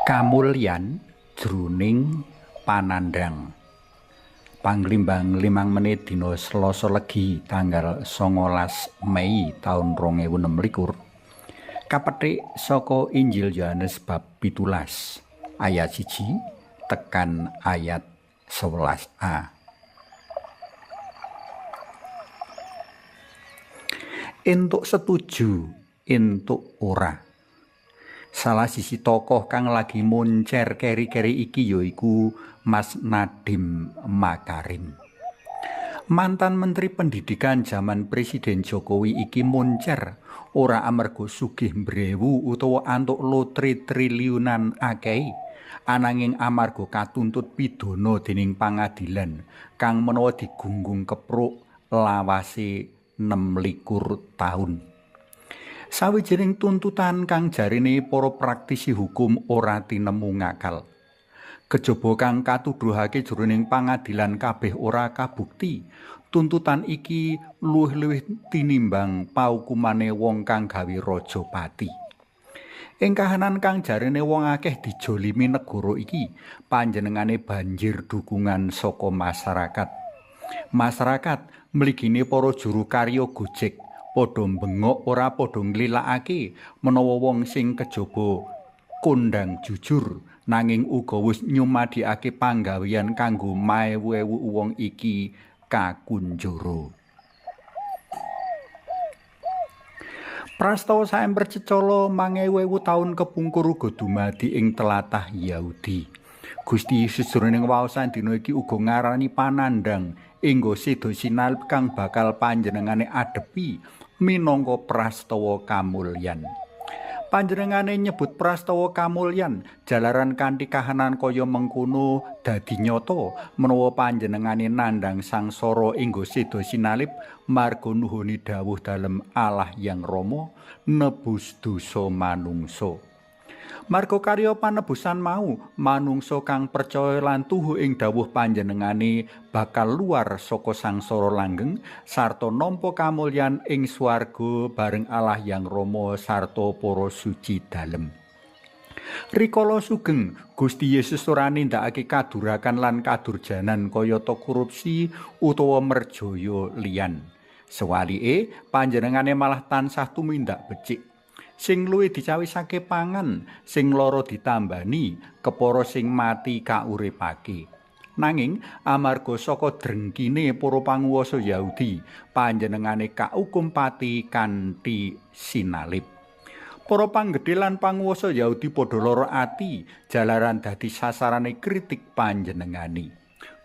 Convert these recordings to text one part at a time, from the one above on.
Kamulyan jroning panandhang. Panglimbang 5 menit dina Selasa Legi tanggal 19 Mei taun 2026. Kapetik saka Injil Yohanes bab 17 ayat 1 tekan ayat 11a. Entuk setuju, entuk ora. Salah siji tokoh kang lagi moncer keri-keri iki yaiku Mas Nadiem Makarim. Mantan Menteri Pendidikan jaman Presiden Jokowi iki moncer ora amarga sugih mbrewu utawa antuk lotre triliunan akeh, ananging amarga katuntut pidana dening pangadilan kang menawa digunggung kepruk lawase 26 taun. Sawijining tuntutan kang jarine para praktisi hukum ora tinemu ngakal. Kejaba kang katuduhake jroning pangadilan kabeh ora kabukti, tuntutan iki luwih-luwih tinimbang paukumane wong kang gawe raja pati. Ing kahanan kang jarene wong akeh dijolimi negara iki, panjenengane banjir dukungan saka masyarakat. Masyarakat mligine para juru karya Gojek padha bengok ora padha nglilakake menawa wong sing kejaba kondhang jujur nanging uga wis nyumadhiake panggawean kanggo maewu-ewu wong iki kakunjara. Prastawa saemper cecala mangewu-ewu taun kepungkur uga dumadi ing tlatah Yahudi. Gusti Yesus jroning waosan dina iki uga ngarani panandhang enggo seda sinalib kang bakal panjenengane adepi minangka prastawa kamulyan. Panjenengane nyebut prastawa kamulyan jalaran kanthi kahanan kaya mengkono dadi nyata menawa panjenengane nandhang sangsara enggo seda sinalib marga nuhuni dawuh dalem Allah Yang Rama nebus dosa manungsa. Marga karya panebusan mau, manungsa kang percaya lan tuhu ing dawuh panjenengane bakal luar saka sangsara langgeng sarta nampa kamulyan ing swarga bareng Allah Yang Rama sarta para suci dalem. Rikala sugeng, Gusti Yesus ora nindakake kadurakan lan kadurjanan kayata korupsi utawa merjaya liyan. Sewalike, panjenengane malah tansah tumindak becik. Sing luwih dicawisake pangan, sing lara ditambani, kepara sing mati kauripake. Nanging amarga saka drengkine para panguwasa Yahudi, panjenengane kaukum pati kanthi sinalib. Para panggedhe lan panguwasa Yahudi padha lara ati jalaran dadi sasarane kritik panjenengane.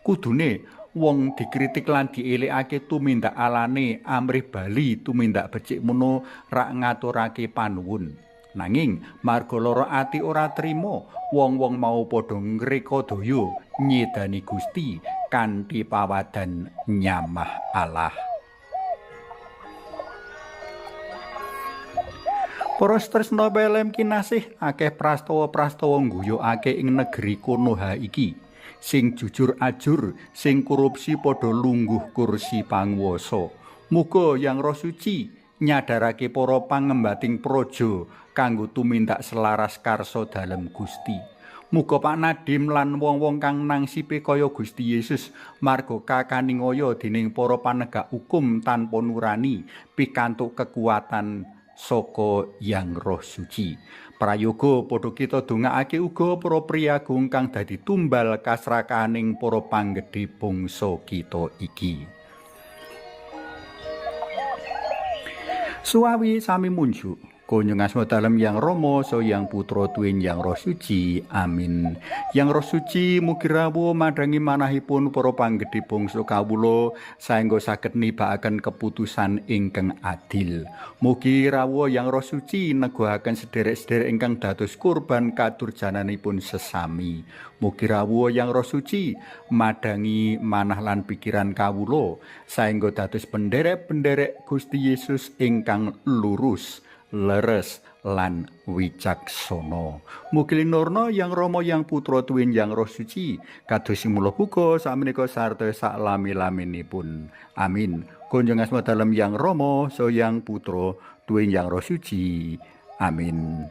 Kudune wong dikritik lan dielekake tumindak alane amrih bali tumindak becik mono rak ngaturake panuwun. Nanging marga lara ati ora trima, wong-wong mau padha ngrekodaya nyedani Gusti kanthi pawadan nyamah Allah. Para tresna pelem kinasih, akeh prastawa-prastawa ngguyokake ing negeri Konoha iki. Sing jujur ajur, sing korupsi padha lungguh kursi panguwasa. Muga Yang Roh Suci nyadarake para pangembating praja kanggo tumindak selaras karsa dalem Gusti. Muga Pak Nadiem lan wong-wong kang nangsipe kaya Gusti Yesus marga kakaningaya dening para panegak hukum tanpa nurani pikantuk kekuatan saka Yang Roh Suci. Prayoga padha kita dongakake uga para priyagung kang dadi tumbal kasrakaning para panggedhe bangsa kita iki. Suwawi sami munjuk. Kunjung asma dalem Yang Rama, saha Yang Putra tuwin Yang Roh Suci. Amin. Yang Roh Suci mugi rawuh madhangi manahipun para panggedhe bangsa kawula saengga saged nibakaken keputusan ingkang adil. Mugi rawuh Yang Roh Suci neguhaken sederek-sederek ingkang dados kurban kadurjananipun sesami. Mugi rawuh Yang Roh Suci madhangi manah lan pikiran kawula saengga dados penderek-penderek Gusti Yesus ingkang lurus, leres lan wicaksana. Mugi linurna Yang Rama, Yang Putra tuwin Yang Roh Suci kados mula buka sakmenika sarta saklami-laminipun. Amin. Kunjung asma dalem Yang Rama, saha Yang Putra tuwin Yang Roh Suci. Amin.